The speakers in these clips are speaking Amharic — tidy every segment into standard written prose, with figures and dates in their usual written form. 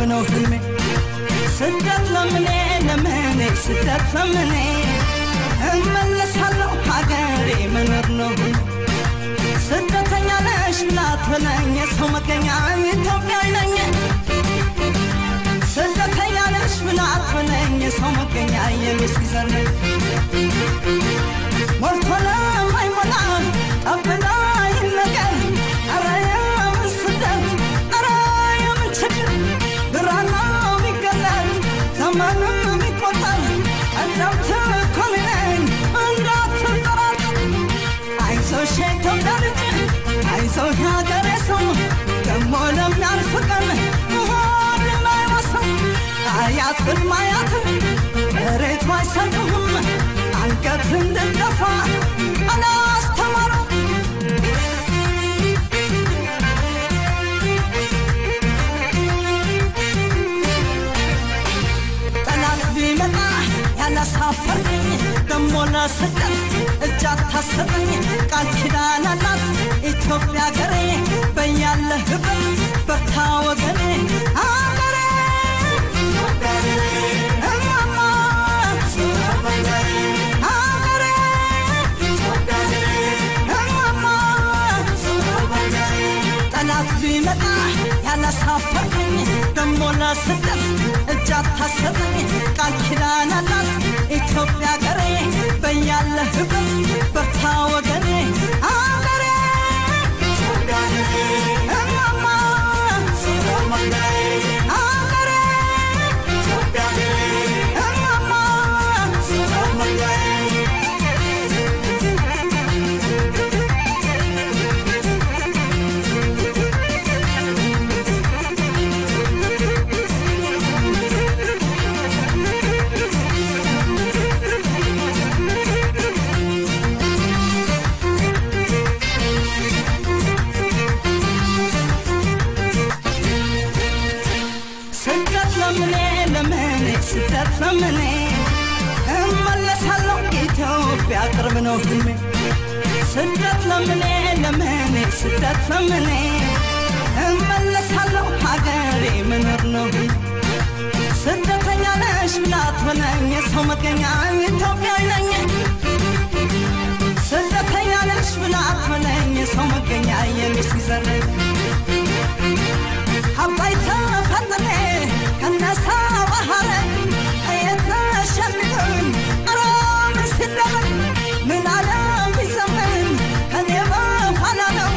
ነው ህልሜ። ስደት ለምኔ ለምኔ ስደት ለምኔ እመለሳለሁ ሀገሬ መኖር ነው ህልሜ። ስደተኛ ነሽ ላትበለኝ የሰው መገኛ ኢትዮጵያዊ ነኝ። ስደተኛ ነሽ ላትበለኝ የሰው መገኛ የሉሲ ዘር ነኝ። ሞልቶ ለማይሞላ ጠብ ላይ ነገር ኧረ የምን ስደት ኧረ የምን ችግር ብራናው ቢገለጥ ዘመንም ቢቆጠር ቀደምት እኮ እኔ ነኝ እንዳትጠራጠር። አይዞሽ የኢትዮጵያ ልጅ አይዞሽ የሀገሬ ሰው ደሞ ለሚያልፍ ቀን ሆድን አይወስን። አያት ቅድመ አያት መሬት ባይሰጡህም አንገት እንድትደፋ አላስተማሩም። ጠላት ቢመጣ ያላሳፈረኝ ደሞ ለስደት እጅ አታሰጠኝ። ቃል ኪዳን አላት ኢትዮጵያ ሀገሬ በያለህበት በርታ ወገኔ አገሬ እማማ አገሬ እማማ። ጠላት ቢመጣ ያላሳፈረኝ ደሞ ለስደት እጅ አታሰጠኝ። ቃል ኪዳን አላት ኢትዮጵያ ሀገሬ በያለህበት በርታ ወገኔ አገሬ እማማ አገሬ እማማ። ስደት ለምኔ ለምኔ ስደት ለምኔ እመለሳለሁ ኢትዮጵያ ቅርብ ነው ህልሜ። ስደት ለምኔ ለምኔ ስደት ለምኔ እመለሳለሁ ሀገሬ መኖር ነው ህልሜ። ስደተኛ ነሽ ላትበለኝ የሰው መገኛ ኢትዮጵያዊ ነኝ። ስደተኛ ነሽ ላትበለኝ የሰው መገኛ የሉሲ ዘር ነኝ። አባይ ተፈጥሬ ከነሳ ባህረ የት ነሽ የሚሉኝ ኧረ ምን ሲደረግ ምን ዓለም ቢዘምን ከኔ በኋላ ነው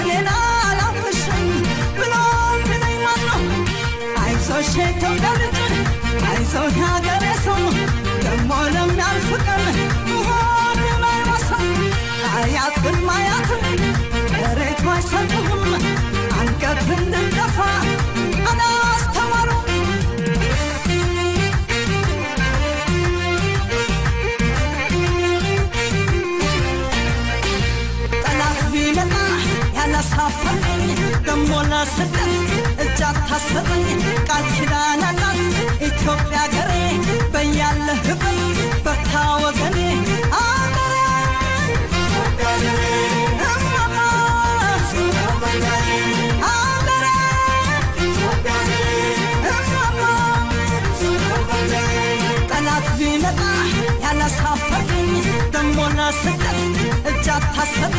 እኔን አላውቅሽም ብሎ ቢለኝ ማን ነው? አይዞሽ የኢትዮጵያ ልጅ አይዞሽ የሀገሬ ሰው ደሞ ለሚያልፍ ቀን ሆድን አይወስን። አያት ቅድመ አያት መሬት ባይሰጡህም አንገት እንድትደፋ አላስተማሩም። ጠላት ቢመጣ ያላሳፈረኝ ደሞ ለስደት እጅ አታሰጠኝ። ቃል ኪዳን አላት ኢትዮጵያ ሀገሬ በያለህበት በርታ ወገኔ አገሬ እማማ አገሬ እማማ። ጠላት ቢመጣ ያላሳፈረኝ ደሞ ለስደት እጅ አታሰጠኝ።